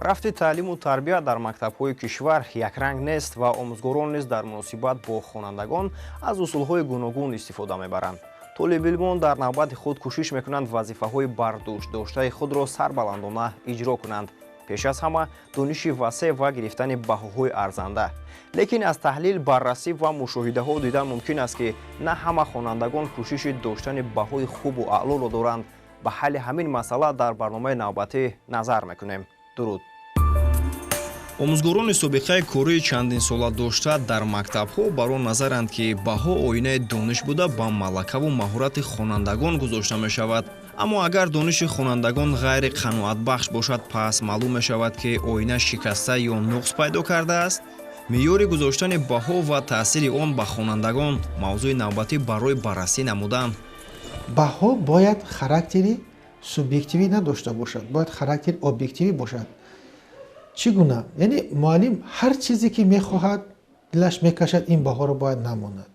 Рафти таълиму тарбия дар мактабҳои кишвар якранг нест ва омӯзгорон низ дар муносибат бо хонандагон аз усулҳои гуногун истифода мебаранд. Толибилмон дар навбати худ кӯшиш мекунанд вазифаҳои бардӯшдоштаи худро сарбаландона иҷро кунанд. Пеш аз ҳама дониши васеъ ва гирифтани баҳоҳои арзанда. Лекин аз таҳлил, баррасӣ ва мушоҳидаҳо дидан мумкин аст, ки на ҳама хонандагон кӯшиши доштани баҳои хубу аълоро доранд. Ба ҳалли ҳамин масъала дар барномаи навбатӣ назар мекунем. Дуруд. Омӯзгорони собиқаи кории чандинсола дошта дар мактабҳо бар он назаранд, ки баҳо оинаи дониш буда, ба малакаву маҳорати хонандагон гузошта мешавад. Аммо агар дониши хонандагон ғайри қаноатбахш бошад, пас маълум мешавад, ки оина шикаста ё нуқс пайдо кардааст. Меъёри гузоштани баҳо ва таъсири он ба хонандагон — мавзӯи навбатӣ барои баррасӣ намудан. Баҳо бояд характери субъективӣ надошта бошад, бояд характери объективӣ бошад. Чӣ гуна? Яъне муаллим ҳар чизе ки мехоҳад, дилаш мекашад, ин баҳоро бояд намонад.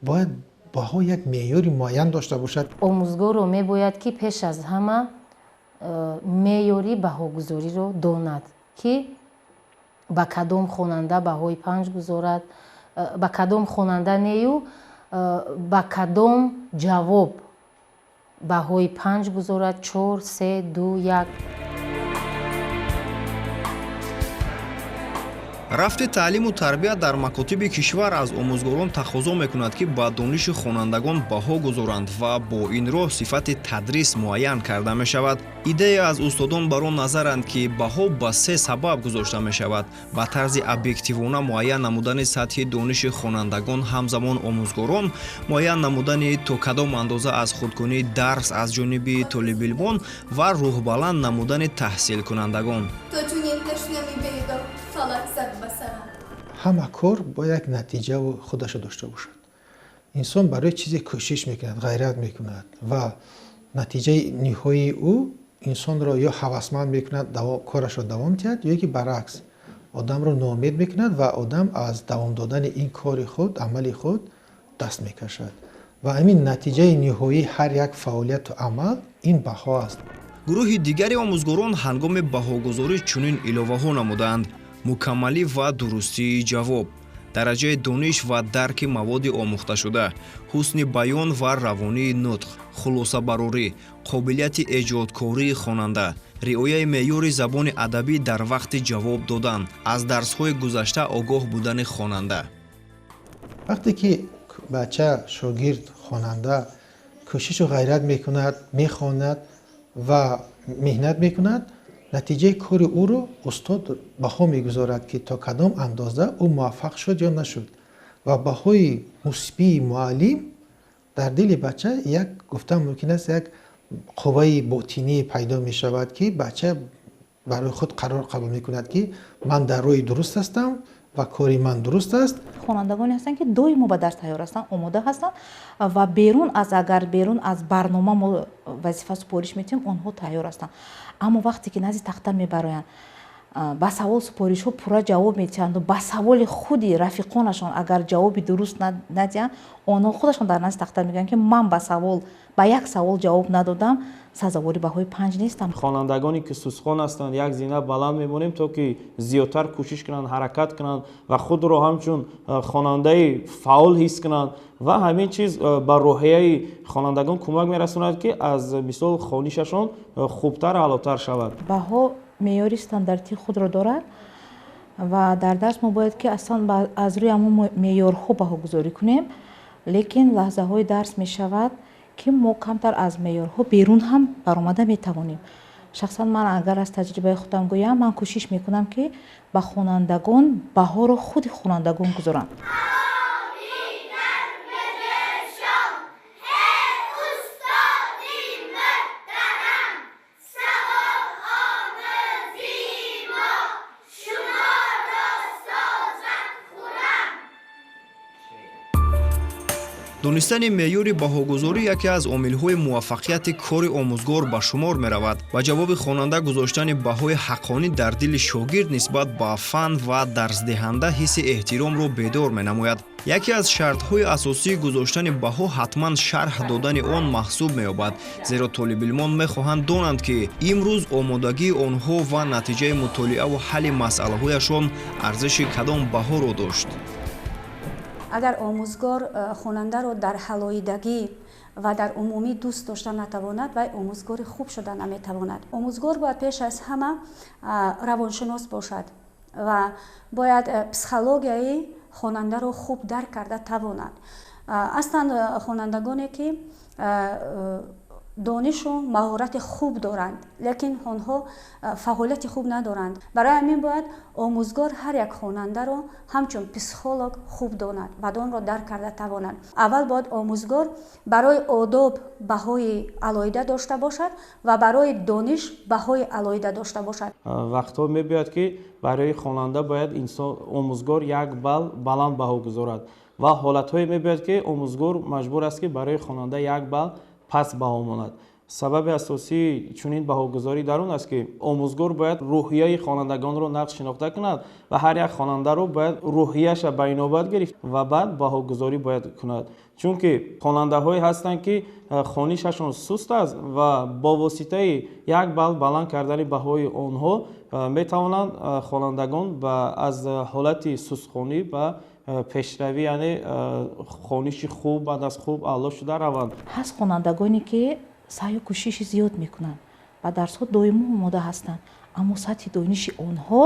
Бояд баҳо як меъёри муайян дошта бошад. Омӯзгорро мебояд, ки пеш аз ҳама меъёри баҳогузориро донад, ки ба кадом хонанда баҳои 5 гузорад, ба кадом хонанда нею, ба кадом ҷавоб баҳои 5 гузорад, чор, се, ду, як. Рафти таълиму тарбия дар макотиби кишвар аз омӯзгорон тақозо мекунад, ки ба дониши хонандагон баҳо гузоранд ва бо ин роҳ сифати тадрис муайян карда мешавад. Идея аз устодон бар он назаранд, ки баҳо ба се сабаб гузошта мешавад: ба тарзи объективона муайян намудани сатҳи дониши хонандагон, ҳамзамон омӯзгорон муайян намудани то кадом андоза аз худкунии дарс аз ҷониби толибилмон ва рӯҳбаланд намудани таҳсилкунандагон. Ҳама кор бояд як натиҷаву худашо дошта бошад. Инсон барои чизе кӯшиш мекунад, ғайрат мекунад ва натиҷаи ниҳоии ӯ инсонро ё ҳавасманд мекунад корашро давом диҳад, ё ки баръакс одамро ноумед мекунад ва одам аз давом додани ин кори худ, амали худ даст мекашад. Ва ҳамин натиҷаи ниҳоии ҳар як фаъолияту амал ин баҳо аст. Гурӯҳи дигари омӯзгорон ҳангоми баҳогузорӣ чунин иловаҳо намуданд: мукаммалӣ ва дурустии ҷавоб, дараҷаи дониш ва дарки маводи омӯхташуда, ҳусни баён ва равонии нутқ, хулосабарорӣ, қобилияти эҷодкории хонанда, риояи меъёри забони адабӣ дар вақти ҷавоб додан, аз дарсҳои гузашта огоҳ будани хонанда. Вақте ки бача, шогирд, хонанда кӯшишу ғайрат мекунад, мехонад ва меҳнат мекунад, натиҷаи кори ӯро устод баҳо мегузорад, ки то кадом андоза ӯ муваффақ шуд ё нашуд. Ва баҳои мусбии муаллим дар дили бача як, гуфтан мумкин аст, як қувваи ботинӣ пайдо мешавад, ки бача барои худ қарор қабул мекунад, ки ман дар роҳи дуруст ҳастам ва кори ман дуруст аст. Хонандагоне ҳастанд, ки доимо ба дарс тайёр ҳастанд, омода ҳастанд ва берун аз агар берун аз барнома мо вазифа супориш метиҳем, онҳо тайёр ҳастанд. Аммо вақте ки назди тахта мебароянд, ба савол супоришҳо пурра ҷавоб медиҳанду ба саволи худи рафиқонашон агар ҷавоби дуруст надиҳанд, онҳо худашон дар назди тахта мегӯянд, ки ман ба як савол ҷавоб надодам, сазовори баҳои 5 нестам. Хонандагоне ки сусхон ҳастанд, як зина баланд мемонем, то ки зиёдтар кӯшиш кунанд, ҳаракат кунанд ва худро ҳамчун хонандаи фаъол ҳис кунанд ва ҳамин чиз ба рӯҳияи хонандагон кӯмак мерасонад, ки аз мисол хонишашон хубтар, аълотар шавад. Баҳо меъёри стандартии худро дорад ва дар дарс мо бояд ки аслан аз рӯи ҳамон меъёрҳо баҳогузорӣ кунем, лекин лаҳзаҳои дарс мешавад, ки мо камтар аз меъёрҳо берун ҳам баромада метавонем. Шахсан ман агар аз таҷрибаи худам гӯям, ман кӯшиш мекунам, ки ба хонандагон баҳоро худи хонандагон гузоранд. Донистани меъёри баҳогузорӣ яке аз омилҳои муваффақияти кори омӯзгор ба шумор меравад. Ба ҷавоби хонанда гузоштани баҳои ҳаққонӣ дар дили шогирд нисбат ба фан ва дарсдиҳанда ҳисси эҳтиромро бедор менамояд. Яке аз шартҳои асосии гузоштани баҳо ҳатман шарҳ додани он маҳсуб меёбад, зеро толибилмон мехоҳанд донанд, ки имрӯз омодагии онҳо ва натиҷаи мутолиаву ҳалли масъалаҳояшон арзиши кадом баҳоро дошт. Агар омӯзгор хонандаро дар ҳалоидагӣ ва дар умумӣ дӯст дошта натавонад, вай омӯзгори хуб шуда наметавонад. Омӯзгор бояд пеш аз ҳама равоншинос бошад ва бояд психологияи хонандаро хуб дарк карда тавонад. Ҳастанд хонандагоне, ки донишу маҳорати хуб доранд, лекин онҳо фаъолияти хуб надоранд. Барои ҳамин бояд омӯзгор ҳар як хонандаро ҳамчун психолог хуб донад ва онро дарк карда тавонад. Аввал бояд омӯзгор барои одоб баҳои алоҳида дошта бошад ва барои дониш баҳои алоҳида дошта бошад. Вақтҳо мебиёяд, ки барои хонанда бояд инсон омӯзгор як балл баланд баҳо гузорад ва ҳолатҳое мебиёяд, ки омӯзгор маҷбур аст, ки барои хонанда як балл паст баҳо монад. Сабаби асосии чунин баҳогузорӣ дар он аст, ки омӯзгор бояд рӯҳияи хонандагонро нағз шинохта кунад ва ҳар як хонандаро бояд рӯҳияша ба инобат гирифт ва баъд баҳогузорӣ бояд кунад, чунки хонандаҳое ҳастанд, ки хонишашон суст аст ва бо воситаи як балл баланд кардани баҳои онҳо метавонанд хонандагон аз ҳолати сустхонӣ ба пешравӣ, яъне хониши хуб, баъд аз хуб, аъло шуда раванд. Ҳаст хонандагоне, ки саъю кӯшиши зиёд мекунанд, ба дарсҳо доимо омода ҳастанд, аммо сатҳи дониши онҳо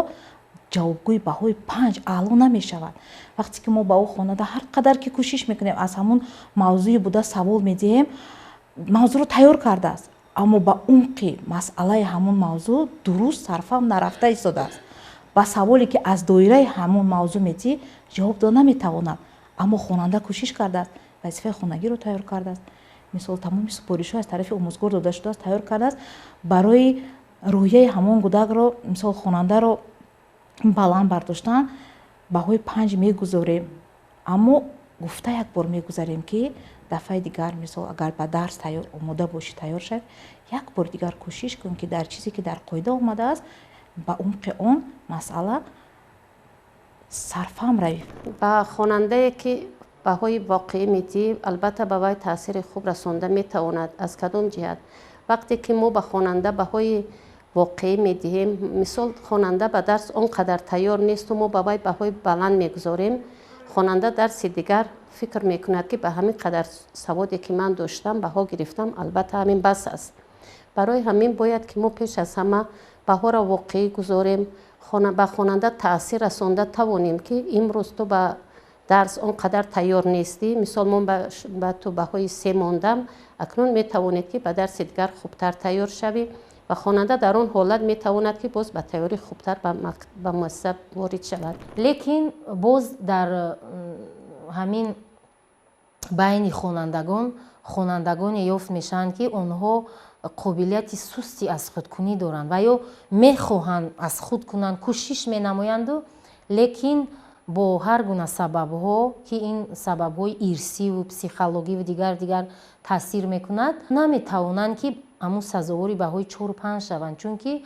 ҷавобгӯи баҳои 5 аъло намешавад. Вақте ки мо ба ӯ хонанда ҳар қадар ки кӯшиш мекунем, аз ҳамун мавзӯи буда савол медиҳем, мавзӯъро тайёр кардааст, аммо ба умқи масъалаи ҳамун мавзӯъ дуруст сарфаҳм нарафта истодааст. Ба саволе, ки аз доираи ҳамун мавзӯъ медиҳӣ, ҷавоб дода наметавонад, аммо хонанда кӯшиш кардааст, вазифаи хонагиро тайёр кардааст, мисол, тамоми супоришҳо аз тарафи омӯзгор дода шудааст, тайёр кардааст. Барои рӯҳияи ҳамон кӯдакро, мисол, хонандаро баланд бардоштан баҳои 5 мегузорем, аммо гуфта як бор мегузарем, ки дафъаи дигар, мисол, агар ба дарс тайёр омода бошӣ, тайёр шавӣ, як бори дигар кӯшиш кун, ки дар чизе, ки дар қоида омадааст, ба умқи он масъала сарфаҳм равӣ. Ба хонандае, ки баҳои воқеӣ медиҳӣ, албатта ба вай таъсири хуб расонда метавонад. Аз кадом ҷиҳат? Вақте ки мо ба хонанда баҳои воқеӣ медиҳем, мисол, хонанда ба дарс он қадар тайёр несту мо ба вай баҳои баланд мегузорем, хонанда дарси дигар фикр мекунад, ки ба ҳамин қадар саводе, ки ман доштам, баҳо гирифтам, албатта ҳамин бас аст. Барои ҳамин бояд, ки мо пеш аз ҳама баҳоро воқеӣ гузорем, ба хонанда таъсир расонда тавонем, ки имрӯз ту ба дарс он қадар тайёр нестӣ, мисол, мо ба ту баҳои 3 мондам, акнун метавонед, ки ба дарси дигар хубтар тайёр шавӣ ва хонанда дар он ҳолат метавонад, ки боз ба тайёрии хубтар ба муассиса ворид шавад. Лекин боз дар ҳамин байни хонандагон хонандагоне ёфт мешаванд, ки онҳо қобилияти сусти аз худкунӣ доранд ва ё мехоҳанд аз худ кунанд, кӯшиш менамоянду, лекин бо ҳар гуна сабабҳо, ки ин сабабҳои ирсиву психологиву дигар дигар таъсир мекунад, наметавонанд, ки ҳамун сазовори баҳои 4-5 шаванд, чунки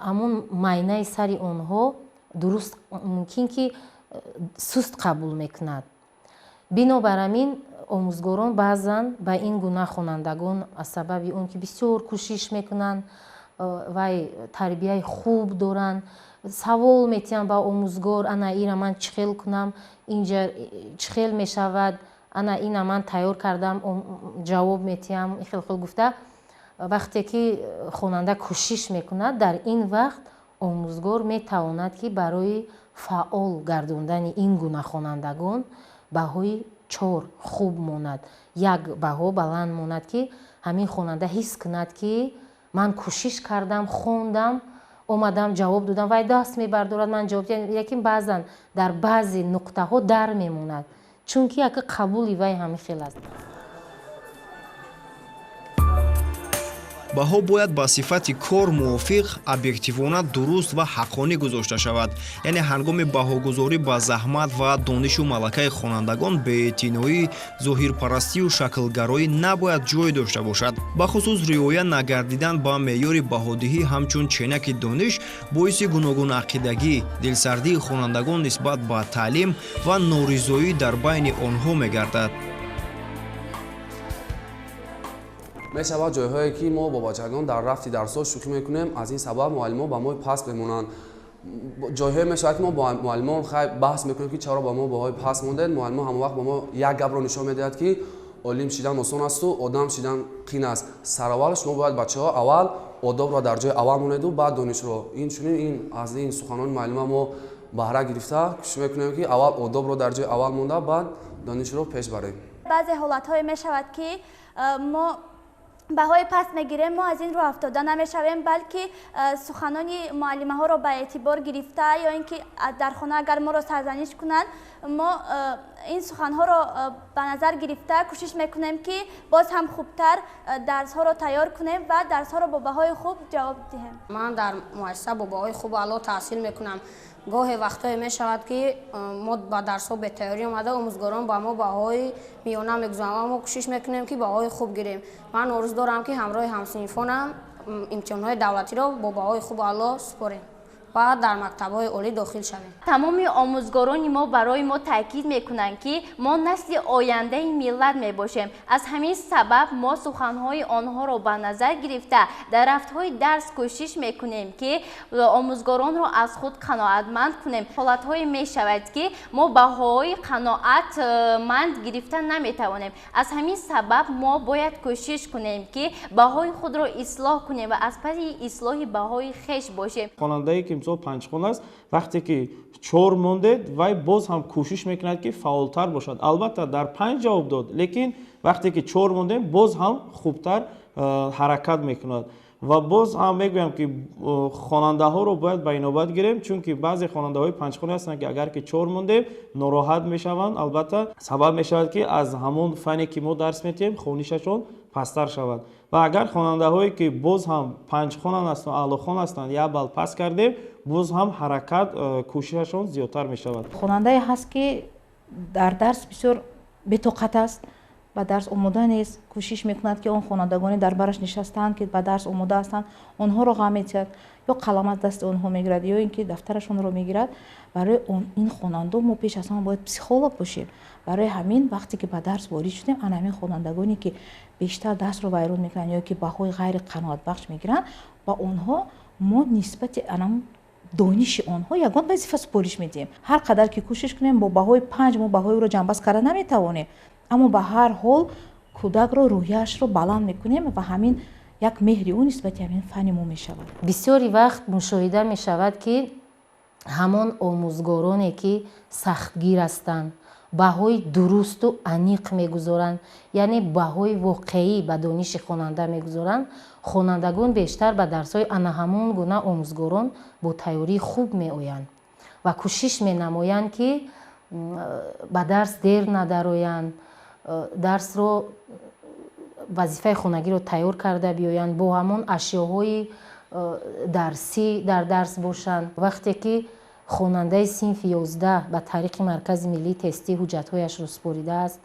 ҳамун майнаи сари онҳо дуруст мумкин ки суст қабул мекунад. Бинобар ҳамин омӯзгорон баъзан ба ин гуна хонандагон аз сабаби он ки бисёр кӯшиш мекунанд, вай тарбияи хуб доранд, савол метиҳанд ба омӯзгор: ана ира ман чӣ хел кунам, инҷа чӣ хел мешавад, ана ина ман тайёр кардам, ҷавоб метиҳам, хел хел гуфта. Вақте ки хонанда кӯшиш мекунад, дар ин вақт омӯзгор метавонад, ки барои фаъол гардондани ин гуна хонандагон баҳои 4 хуб монад, як баҳо баланд монад, ки ҳамин хонанда ҳис кунад, ки ман кӯшиш кардам, хондам, омадам, ҷавоб додам. Вай даст мебардорад, ман ҷавоб, лекин баъзан дар баъзе нуқтаҳо дар мемонад, чунки яка қабули вай ҳамин хел аст. Баҳо бояд ба сифати кор мувофиқ, объективона, дуруст ва ҳаққонӣ гузошта шавад. Яъне ҳангоми баҳогузорӣ ба заҳмат ва донишу малакаи хонандагон беэътиноӣ, зоҳирпарастию шаклгароӣ набояд ҷой дошта бошад. Бахусус риоя нагардидан ба меъёри баҳодиҳӣ ҳамчун ченаки дониш боиси гуногунақидагӣ, дилсардии хонандагон нисбат ба таълим ва норизоӣ дар байни онҳо мегардад. Мешавад ҷойҳое ки мо бо бачагон дар рафти дарсҳо шӯхӣ мекунем, аз ин сабаб муаллимон ба мо паст мемонанд. Ҷойҳое мешавад ки мо бо муаллимон хай баҳс мекунем ки чаро ба мо баҳои паст мондед. Муаллимон ҳамавақт ба мо як гапро нишон медиҳад ки олим шидан осон асту одам шидан қин аст. Сараввал шумо бояд бачаҳо аввал одобро дар ҷои аввал монеду баъд донишро. Инчунин ин аз ин суханони муаллима мо баҳра гирифта кӯшиш мекунем ки аввал одобро дар ҷои аввал монда, баъд донишро пеш барем. Баъзе ҳолатҳое мешавад ки мо баҳои паст мегирем, мо аз ин рӯ афтода намешавем, балки суханони муаллимаҳоро ба эътибор гирифта ё ин ки дар хона агар моро сарзаниш кунанд, мо ин суханҳоро ба назар гирифта кӯшиш мекунем ки боз ҳам хубтар дарсҳоро тайёр кунем ва дарсҳоро бо баҳои хуб ҷавоб диҳем. Ман дар муассиса бо баҳои хуб аъло таҳсил мекунам. Гоҳе вақтҳое мешавад ки мо ба дарсҳо бетайёрӣ омада, омӯзгорон ба мо баҳои миёна мегузоранд ва мо кӯшиш мекунем ки баҳои хуб гирем. Ман орзу дорам ки ҳамроҳи ҳамсинфонам имтиҳонҳои давлатиро бо баҳои хуб аъло супорем ва дар мактабҳои олӣ дохил шавем. Тамоми омӯзгорони мо барои мо таъкид мекунанд ки мо насли ояндаи миллат мебошем. Аз ҳамин сабаб мо суханҳои онҳоро ба назар гирифта дар рафтҳои дарс кӯшиш мекунем ки омӯзгоронро аз худ қаноатманд кунем. Ҳолатҳое мешавад ки мо баҳои қаноатманд гирифта наметавонем. Аз ҳамин сабаб мо бояд кӯшиш кунем ки баҳои худро ислоҳ кунем ва аз паси ислоҳи баҳои хеш бошем. Хонандае ки мисол панҷхон аст, вақте ки чор мондед, вай боз ҳам кӯшиш мекунад ки фаъолтар бошад. Албатта дар панҷ ҷавоб дод, лекин вақте ки чор мондем боз ҳам хубтар ҳаракат мекунад. Ва боз ҳам мегӯям ки хонандаҳоро бояд ба инобат гирем, чунки баъзе хонандаҳои панҷхона ҳастанд ки агар ки чор мондем нороҳат мешаванд. Албатта сабаб мешавад ки аз ҳамон фане ки мо дарс метиҳем хонишашон пасттар шавад. Ва агар хонандаҳое ки боз ҳам панҷхонан ҳастанд, аълохон ҳастанд, як бал пас кардем, боз ҳам ҳаракат кӯшишашон зиёдтар мешавад. Хонандае ҳаст ки дар дарс бисёр бетоқат аст, ба дарс омода нест, кӯшиш мекунад ки он хонандагоне дар бараш нишастаанд ки ба дарс омода ҳастанд, онҳоро ғам метиҳад, ё қалам аз дасти онҳо мегирад, ё ин ки дафтарашонро мегирад. Барои ин хонандо мо пеш аз ҳама бояд психолог бошем. Барои ҳамин вақте ки ба дарс ворид шудем, ана ҳамин хонандагоне ки бештар дарсро вайрон мекунанд ё ки баҳои ғайри қаноатбахш мегиранд, ба онҳо мо нисбати анам дониши онҳо ягон вазифа супориш медиҳем. Ҳар қадар ки кӯшиш кунем, бо баҳои панҷ мо баҳои ӯро ҷамъбаст карда наметавонем, аммо ба ҳар ҳол кӯдакро рӯҳияшро баланд мекунем ва ҳамин як меҳри ӯ нисбати ҳамин фани мо мешавад. Бисёри вақт мушоҳида мешавад ки ҳамон омӯзгороне ки сахтгир ҳастанд, баҳои дурусту аниқ мегузоранд, яъне баҳои воқеӣ ба дониши хонанда мегузоранд, хонандагон бештар ба дарсҳои ана ҳамон гуна омӯзгорон бо тайёрии хуб меоянд ва кӯшиш менамоянд ки ба дарс дер надароянд, дарсро вазифаи хонагиро тайёр карда биёянд, бо ҳамон ашёҳои дарсӣ дар дарс бошанд. Вақте ки хонандаи синфи 11 ба тариқи Маркази миллии тестӣ ҳуҷҷатҳояшро супоридааст,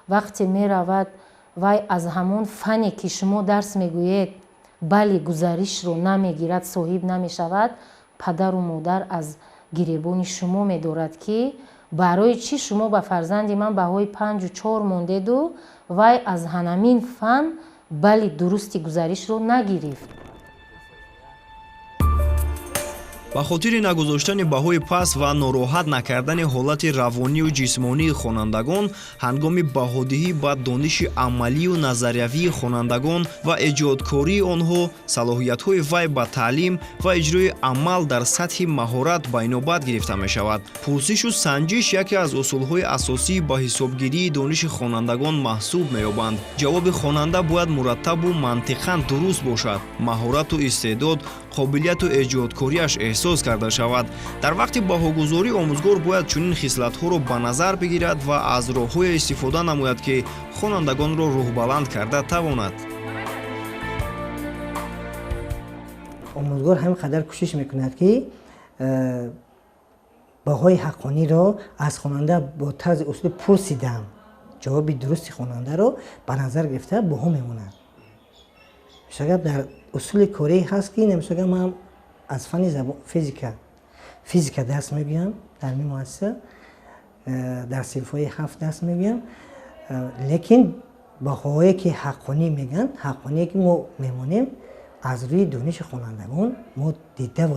вақте меравад вай аз ҳамон фане ки шумо дарс мегӯед бале гузаришро намегирад, соҳиб намешавад, падару модар аз гиребони шумо медорад ки барои чӣ шумо ба фарзанди ман баҳои 5 4 мондеду вай аз ҳанамин фан бале дурусти гузаришро нагирифт. Ба хотири нагузоштани баҳои паст ва нороҳат накардани ҳолати равонию ҷисмонии хонандагон ҳангоми баҳодиҳӣ ба дониши амалию назариявии хонандагон ва эҷодкории онҳо, салоҳиятҳои вай ба таълим ва иҷрои амал дар сатҳи маҳорат ба инобат гирифта мешавад. Пурсишу санҷиш яке аз усулҳои асосии ба ҳисобгирии дониши хонандагон маҳсуб меёбанд. Ҷавоби хонанда бояд мураттабу мантиқан дуруст бошад, маҳорату истеъдод, қобилияту эҷодкориаш эҳсос карда шавад. Дар вақти баҳогузорӣ омӯзгор бояд чунин хислатҳоро ба назар бигирад ва аз роҳҳое истифода намояд, ки хонандагонро рӯҳбаланд карда тавонад. Омӯзгор ҳамин қадар кӯшиш мекунад, ки баҳои ҳаққониро аз хонанда бо тарзи усули пурсидам ҷавоби дурусти хонандаро ба назар гирифта баҳо мемонад. Мисолга дар усули корӣ ҳаст, ки мисолга ман аз фанни физика дарс мегӯям дар ин муассиса, дар синфҳои 7 дарс мегӯям, лекин баҳоҳое ки ҳаққонӣ мегӯянд, ҳаққоние ки мо мемонем аз рӯи дониши хонандагон мо дида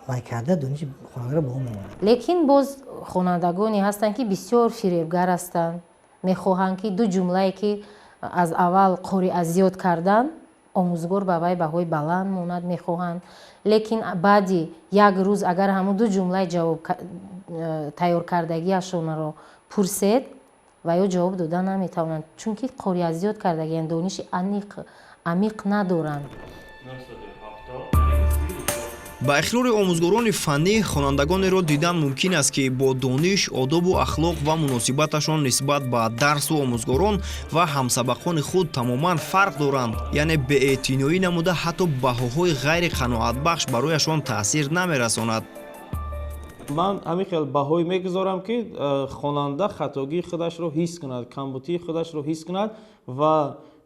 вай карда дониши хонандаро баҳо мемонем. Лекин боз хонандагоне ҳастанд, ки бисёр фиребгар ҳастанд, мехоҳанд, ки ду ҷумлае ки аз аввал қори аз ёд кардан, омӯзгор ба вай баҳои баланд монад мехоҳанд. Лекин баъди як рӯз агар ҳамун ду ҷумлаи ҷавоб тайёр кардагиашонро пурсед, ва ё ҷавоб дода наметавонанд, чунки қори аз ёд кардагиянд, дониши амиқ надоранд. Ба иқрори омӯзгорони фаннӣ хонандагонеро дидан мумкин аст, ки бо дониш, одобу ахлоқ ва муносибаташон нисбат ба дарсу омӯзгорон ва ҳамсабақони худ тамоман фарқ доранд, яъне беэътиноӣ намуда ҳатто баҳоҳои ғайриқаноатбахш барояшон таъсир намерасонад. Ман ҳамин хел баҳое мегузорам, ки хонанда хатогии худашро ҳис кунад, камбутии худашро ҳис кунад ва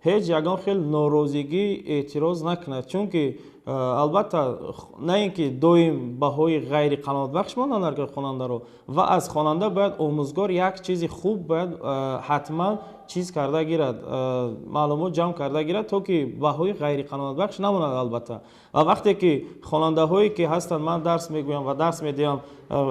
ҳеҷ ягон хел норозигӣ эътироз накунад, чунки албатта на ин ки доим баҳои ғайриқаноатбахш монанд дар хонандаро, ва аз хонанда бояд омӯзгор як чизи хуб бояд ҳатман чиз карда гирад, маълумот ҷамъ карда гирад, то ки баҳои ғайриқаноатбахш намонад. Албатта ва вақте ки хонандаҳое ки ҳастанд, ман дарс мегӯям ва дарс медиҳам,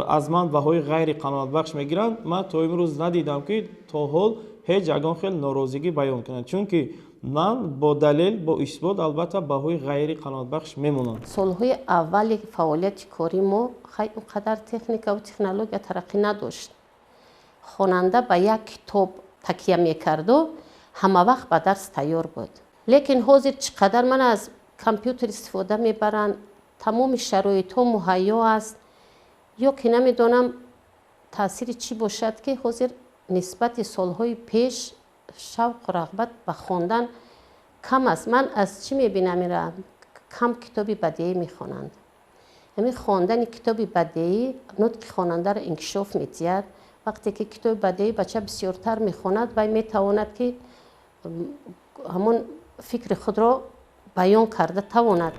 аз ман баҳои ғайриқаноатбахш мегиранд, ман то имрӯз надидам, ки то ҳол ҳеҷ ягон хел норозигӣ баён кунанд, чунки ман бо далел, бо исбот албатта баҳои ғайриқаноатбахш мемонам. Солҳои аввали фаъолияти корӣ мо хай он қадар техникаву технология тараққӣ надошт. Хонанда ба як китоб такя мекарду ҳама вақт ба дарс тайёр буд. Лекин ҳозир чӣ қадар ман аз компютер истифода мебаранд, тамоми шароитҳо муҳайё аст, ё ки намедонам таъсири чӣ бошад, ки ҳозир нисбати солҳои пеш шавқу рағбат ба хондан кам аст. Ман аз чӣ мебинам? Ира кам китоби бадеӣ мехонанд. Ҳамин хондани китоби бадеӣ нутқи хонандаро инкишоф медиҳад. Вақте ки китоби бадеӣ бача бисёртар мехонад, вай метавонад, ки ҳамон фикри худро баён карда тавонад.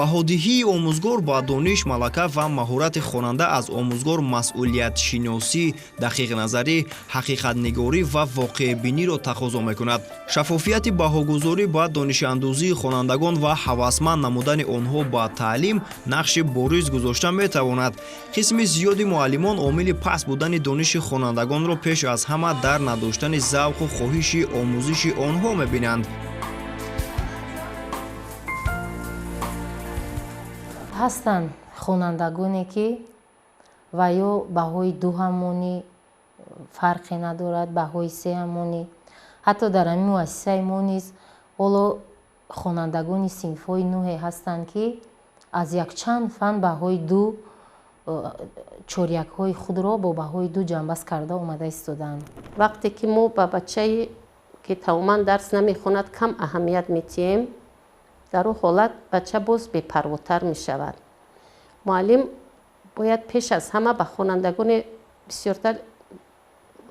Баҳодиҳии омӯзгор ба дониш, малака ва маҳорати хонанда аз омӯзгор масъулиятшиносӣ, дақиқназарӣ, ҳақиқатнигорӣ ва воқеъбиниро тақозо мекунад. Шаффофияти баҳогузорӣ ба донишандӯзии хонандагон ва ҳавасманд намудани онҳо ба таълим нақши бориз гузошта метавонад. Қисми зиёди муаллимон омили паст будани дониши хонандагонро пеш аз ҳама дар надоштани завқу хоҳиши омӯзиши онҳо мебинанд. Ҳастанд хонандагоне, ки ва ё баҳои 2 ҳамонӣ фарқе надорад, баҳои 3 ҳамонӣ. Ҳатто дар ҳамин муассисаи мо низ ҳоло хонандагони синфҳои 9 ҳастанд, ки аз якчанд фан баҳои 2 чорякҳои худро бо баҳои 2 ҷамъбаст карда омада истодаанд. Вақте ки мо ба бачае, ки тамоман дарс намехонад, кам аҳамият медиҳем, дар он ҳолат бача боз бепарвотар мешавад. Муаллим бояд пеш аз ҳама ба хонандагони бисёртар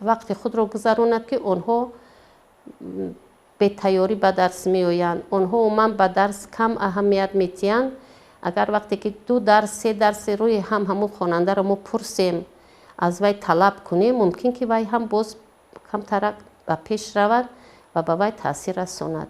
вақти худро гузаронад, ки онҳо бетайёрӣ ба дарс меоянд, онҳо умуман ба дарс кам аҳамият медиҳанд. Агар вақте ки 2 дарс, 3 дарси рӯи ҳам ҳамон хонандаро мо пурсем, аз вай талаб кунем, мумкин ки вай ҳам боз камтарак ба пеш равад ва ба вай таъсир расонад.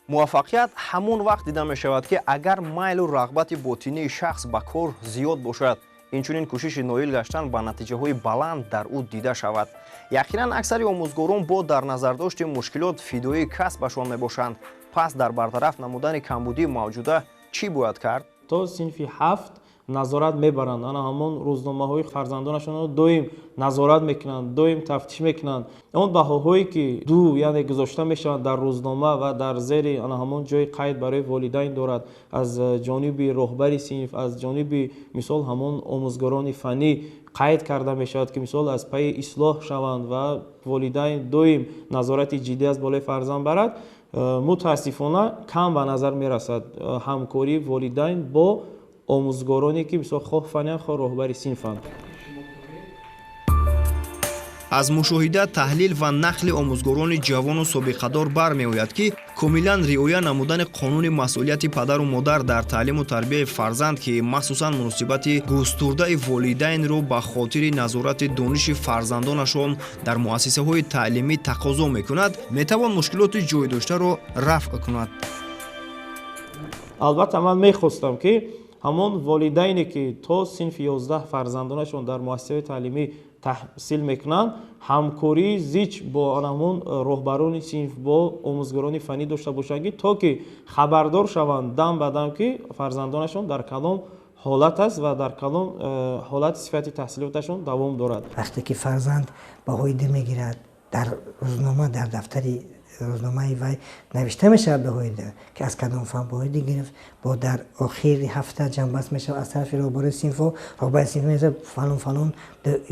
Муваффақият ҳамон вақт дида мешавад, ки агар майлу рағбати ботинии шахс ба кор зиёд бошад, инчунин кӯшиши ноил гаштан ба натиҷаҳои баланд дар ӯ дида шавад. Яқинан аксари омӯзгорон бо дар назардошти мушкилот фидоии касбашон мебошанд. Пас дар бартараф намудани камбудии мавҷуда чӣ бояд кард? То синфи 7 назорат мебаранд, ана ҳамон рӯзномаҳои фарзандонашонро доим назорат мекунанд, доим тафтиш мекунанд. Он баҳоҳое ки ду яъне гузошта мешаванд дар рӯзнома ва дар зери ана ҳамон ҷои қайд барои волидайн дорад аз ҷониби роҳбари синф, аз ҷониби мисол ҳамон омӯзгорони фаннӣ қайд карда мешавад ки мисол аз пайи ислоҳ шаванд ва волидайн доим назорати ҷиддӣ аз болои фарзанд барад. Мутаассифона кам ба назар мерасад ҳамкории волидайн бо омӯзгороне ки мисол хоҳ фаннианд, хоҳ роҳбари синфанд. Аз мушоҳида, таҳлил ва нақли омӯзгорони ҷавону собиқадор бармеояд, ки комилан риоя намудани қонуни масъулияти падару модар дар таълиму тарбияи фарзанд, ки махсусан муносибати густурдаи волидайнро ба хотири назорати дониши фарзандонашон дар муассисаҳои таълимӣ тақозо мекунад, метавон мушкилоти ҷой доштаро рафъ кунад. Албатта ман мехостам, ки ҳамон волидайне ки то синфи 11 фарзандонашон дар муассисаҳои таълимӣ таҳсил мекунанд, ҳамкории зич бо ҳамон роҳбарони синф, бо омӯзгорони фаннӣ дошта бошанд, ки то ки хабардор шаванд дам ба дам, ки фарзандонашон дар кадом ҳолат аст ва дар кадом ҳолати сифати таҳсилоташон давом дорад. Вақте ки фарзанд баҳои ду мегирад, дар рӯзнома, дар дафтари рӯзномаи вай навишта мешавад баҳои ду, ки аз кадом фан баҳои ду гирифт, бо дар охири ҳафта ҷамъбаст мешавад аз тарафи роҳбари синфҳо, роҳбари синф мешавад фалон фалон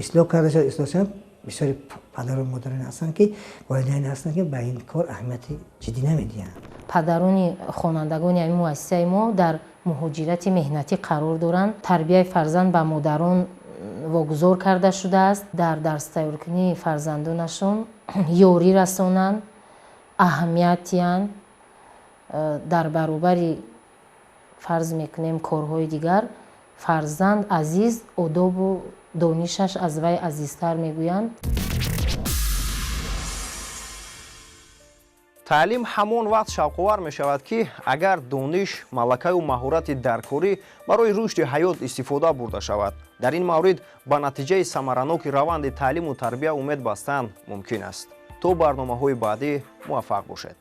ислоҳ карда шавад, ислоҳ шавад. Бисёри падару модарон ҳастанд, ки волидайн ҳастанд, ки ба ин кор аҳамияти ҷиддӣ намедиҳанд. Падарони хонандагони ҳамин муассисаи мо дар муҳоҷирати меҳнатӣ қарор доранд. Тарбияи фарзанд ба модарон вогузор карда шудааст. Дар дарстайёркунии фарзандонашон ёрӣ расонанд, аҳамият диҳанд. Дар баробари фарз мекунем корҳои дигар, фарзанд азиз, одобу донишаш аз вай азизтар мегӯянд. Таълим ҳамон вақт шавқовар мешавад, ки агар дониш, малакаю маҳорати даркорӣ барои рушди ҳаёт истифода бурда шавад. Дар ин маврид ба натиҷаи самараноки раванди таълиму тарбия умед бастан мумкин аст. То барномаҳои баъдӣ муваффақ бошед.